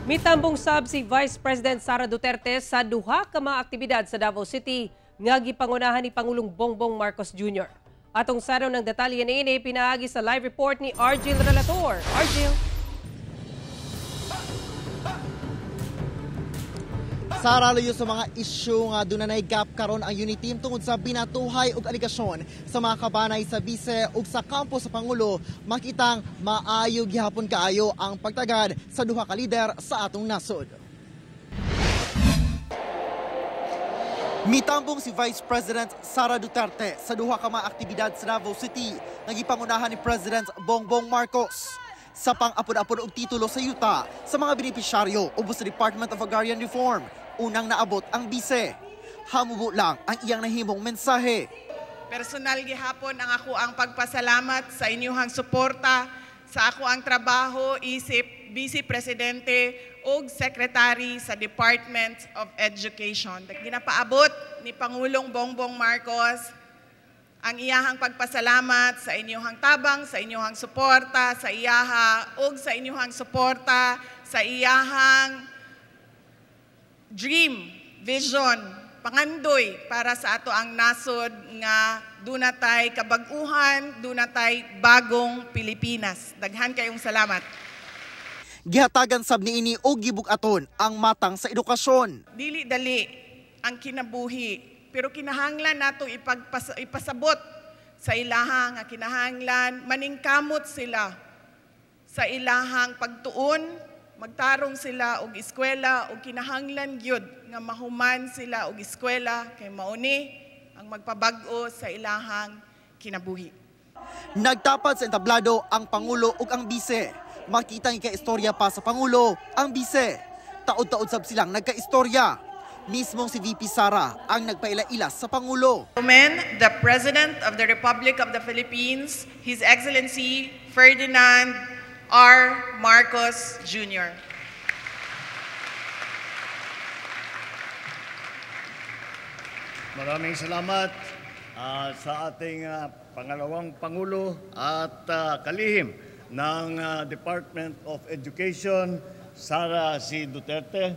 Mitambong sab si Vice President Sara Duterte sa duha ka mga aktibidad sa Davao City nga gipangunahan ni Pangulong Bongbong Marcos Jr. Atong saraw ng detalye niini pinaagi sa live report ni Argil Relator. Argil. Sara, layo sa mga isyu nga dunay gap karon ang UniTeam tungod sa binatuhay ug aligasyon sa mga kabanay sa bise ug sa kampo sa Pangulo, makitang maayo gihapon kaayo ang pagtagad sa duha ka lider sa atong nasod. Mitambong si Vice President Sara Duterte sa duha ka mga aktibidad sa Davao City nga gipangunahan ni President Bongbong Marcos. Sa pang-apod-apod og titulo sa yuta sa mga benepisyaryo ubos sa Department of Agrarian Reform, unang naabot ang bise. Hamubo lang ang iyang nahimong mensahe. Personal gihapon ang ako ang pagpasalamat sa inyuhang suporta sa ako ang trabaho isip Vice Presidente ug Secretary sa Department of Education. Ginapaabot ni Pangulong Bongbong Marcos ang iyahang pagpasalamat sa inyuhang tabang, sa inyuhang suporta, sa iyaha ug sa inyuhang suporta, sa iyahang dream, vision, pangandoy para sa ato ang nasod nga dunatay kabag-uhan, dunatay bagong Pilipinas. Daghan kayong salamat. Gihatagan sab niini og gibug-aton ang matang sa edukasyon. Dili dali ang kinabuhi, pero kinahanglan nato ipasabot sa ilaha nga kinahanglan maningkamot sila sa ilahang pagtuon, magtarong sila og eskwela og kinahanglan gyud nga mahuman sila og eskwela kay mauni ang magpabag-o sa ilahang kinabuhi. Nagtapad sa entablado ang Pangulo ug ang bise. Makita ang ikaistorya pa sa Pangulo ang bise. Taod-taod sab silang nagkaistorya. Mismong si VP Sara ang nagpaila-ila sa Pangulo. The President of the Republic of the Philippines, His Excellency Ferdinand R. Marcos Jr. Maraming salamat sa ating pangalawang Pangulo at kalihim ng Department of Education, Sara C. Duterte.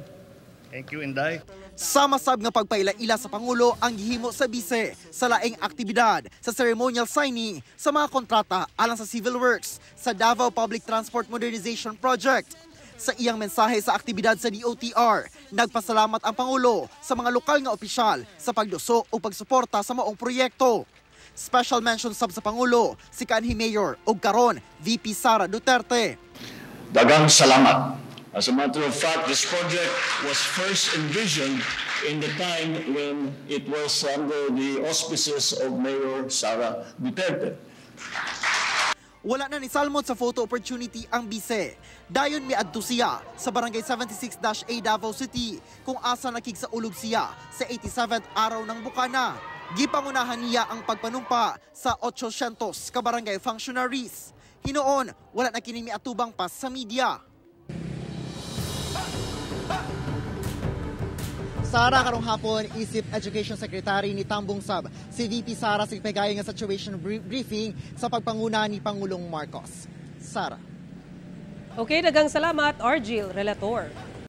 Thank you, Inday. Sama-sab nga pagpaila-ila sa Pangulo ang gihimo sa bise sa laing aktibidad sa ceremonial signing sa mga kontrata alang sa civil works sa Davao Public Transport Modernization Project. Sa iyang mensahe sa aktibidad sa DOTR, nagpasalamat ang Pangulo sa mga lokal nga opisyal sa pagduso o pagsuporta sa maong proyekto. Special mention sab sa Pangulo si kanhi Mayor ug karon VP Sara Duterte. Daghang salamat. As a matter of fact, this project was first envisioned in the time when it was under the auspices of Mayor Sara Duterte. Wala na ni salmot sa photo opportunity ang bise. Dayon miadto siya sa Barangay 76-A Davao City kung asa nakigsaulog siya sa 87th araw ng bukana. Gipangunahan niya ang pagpanumpa sa 800 ka barangay functionaries. Hinoon, wala na kini miatubang pa sa media. Sara, karong hapon, isip Education Secretary ni Tambong Sab, si VP Sara sa gipagayon nga situation briefing sa pagpanguna ni Pangulong Marcos. Sara. Okay, daghang salamat, Argil Relator.